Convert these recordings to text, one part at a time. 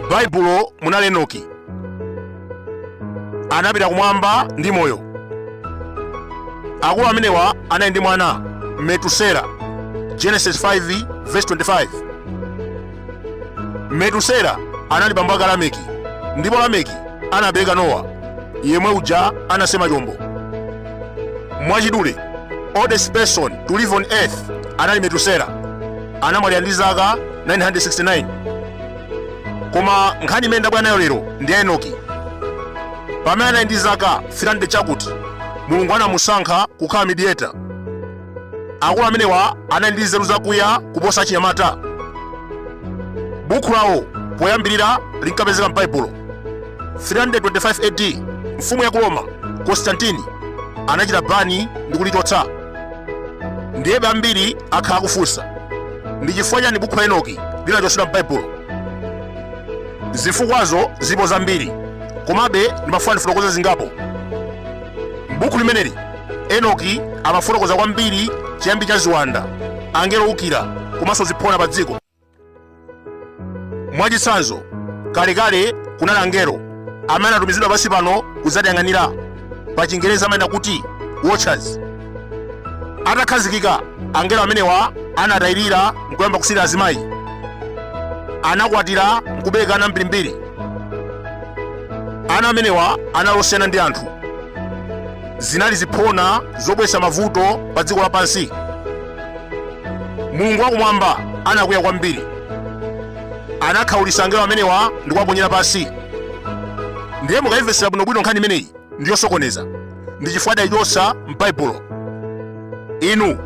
M'Baibulo munali Enoki. Anapita kumwamba ndi moyo. Akulu amenewa anali ndi mwana Metusela. Genesis 5 verse 25. Metusela anali bambo ake a Lameki, ndipo Lameki anabereka Nowa, yemwe uja anasema chombo. Mwachidule, oldest person to live on earth anali Metusela, anamwalira ndi zaka 969. Koma nkhani imene ndabwera nayo lero ndi ya Enoki. Pamene anali ndi zaka 300 chakuti, Mulungu anamusankha kukhala mediator. Akulu amenewa anali ndi nzeru zakuya kuposa achinyamata. Buku lawo poyambirira linkapezeka m'Baibulo. 325 AD, mfumu ya ku Roma Constantine anachita ban ndi kulichotsa. Ndiyebe ambiri akhala akufunsa, ndi chifukwa chani buku la Enoki linachotsedwa m'Baibulo? Zifukwazo zilipo zambiri, komabe ndimafuna ndifotokoze zingapo. M'buku limeneli Enoki amafotokoza kwambiri chiyambi cha ziwanda, angelo oukira komanso ziphona pa dziko. Mwachitsanzo, kalekale kunali angelo amene anatumizidwa pansi pano kudzatiyang'anira, pa Chingerezi amanena kuti watchers. Atakhazikika, angelo amenewa anatayirira nkuyamba kusirira azimayi, anakwatira nkubereka ana ambirimbiri. Ana amenewa anali osiyana ndi anthu. Zinali ziphona zobweretsa mavuto pa dziko lapansi. Mulungu wakumwamba anakwiya kwambiri, anakhaulitsa angelo amenewa ndi kuwaponyera pansi. Ndiye mukayimvetsera bwinobwino nkhani imeneyi ndi yosokoneza, ndi chifukwa adayichotsa m'Baibulo. Inu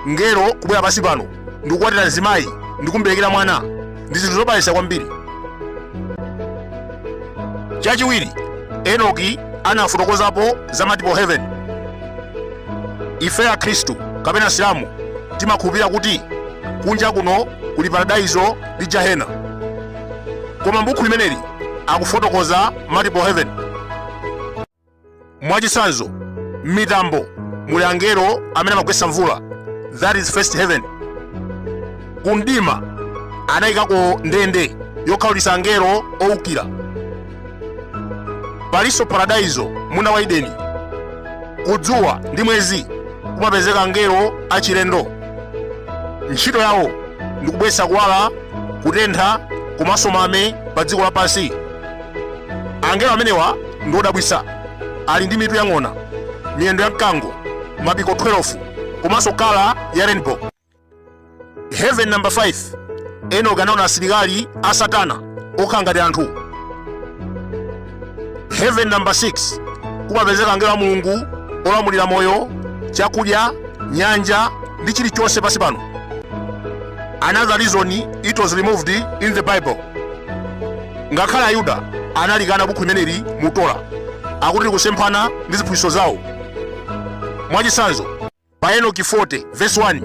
ngelo kubwera pansi pano ndi kukwatira mzimayi ndi kumberekera mwana ndi zinthu zobalalitsa kwambiri. Chachiwiri, Enoki anafotokozapo za multiple heaven. Ife Akhristu kapena Asilamu timakhulupirira kuti kunja kuno kuli paradaizo ndi jahena, koma m'buku limeneli akufotokoza multiple heaven. Mwachitsanzo, m'mitambo muli angelo amene amagwetsa mvula, that is first heaven. Kumdima anayikako ndende yokhaulitsa angelo owukira. Palinso paradaizo, munda wa Edeni. Kudzuwa ndi mwezi kumapezeka angelo achilendo. Ntchito yawo ndi kubweretsa kuwala, kutentha komanso mame pa dziko lapansi. Angelo amenewa ndi odabwitsa. Ali ndi mitu ya ng'ona, miyendo ya mkango, mapiko 12 komanso kala ya rainbow. Heaven number 5, Enoki anaona asilikali a Satana okhala ngati anthu. Heaven number 6, kumapezeka angelo a Mulungu olamulira moyo, chakudya, nyanja ndi chilichonse pansi pano. Another reason it was removed in the Bible. Ngakhale Ayuda analikana buku limeneli mu Torah, akuti likusemphana ndi ziphunzitso zawo. Mwachitsanzo, pa Enoki 40 verse 1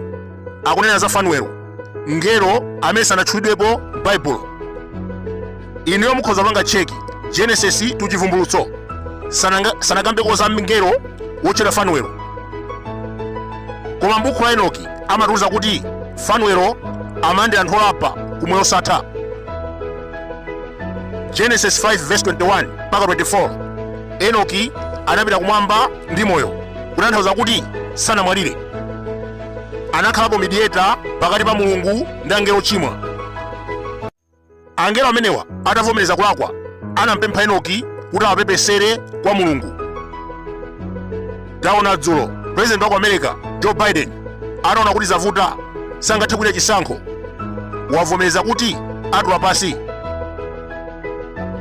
akunena za Fanuelo, mngelo amene sanatchulidwepo m'Baibulo. Inuyo mukhoza kupanga check Genesis to Chivumbulutso, sanakambeko za mngelo wotchedwa Fanuelo. Koma m'buku la Enoki amatiuza kuti Fanuelo amalandira anthu olapa ku moyo osatha. Genesis 5 verse 21 mpaka 24, Enoki anapita kumwamba ndi moyo, kutanthauza kuti sanamwalire. Anakhalapo mediator pakati pa Mulungu ndi angelo ochimwa. Angelo amenewa atavomereza kulakwa, anampempha Enoki kuti awapepesere kwa Mulungu. Taona dzulo president wa ku America Joe Biden ataona kuti zavuta, sangathe kuwina chisankho, wavomereza kuti atula pansi.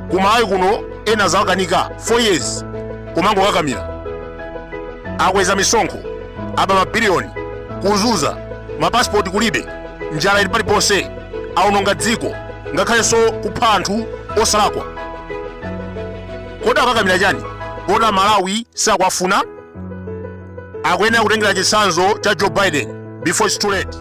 Ku Malawi kuno ena zawakanika 4 years kumangokakamira, akweza misonkho, aba mabiliyoni, kuzuza, mapasipoti kulibe, njala ili paliponse, aononga dziko, ngakhalenso kupha anthu osalakwa. Kodi akukakamira chani poti Amalawi sakuwafuna? Akuyenera kutengera chitsanzo cha Joe Biden before it's too late.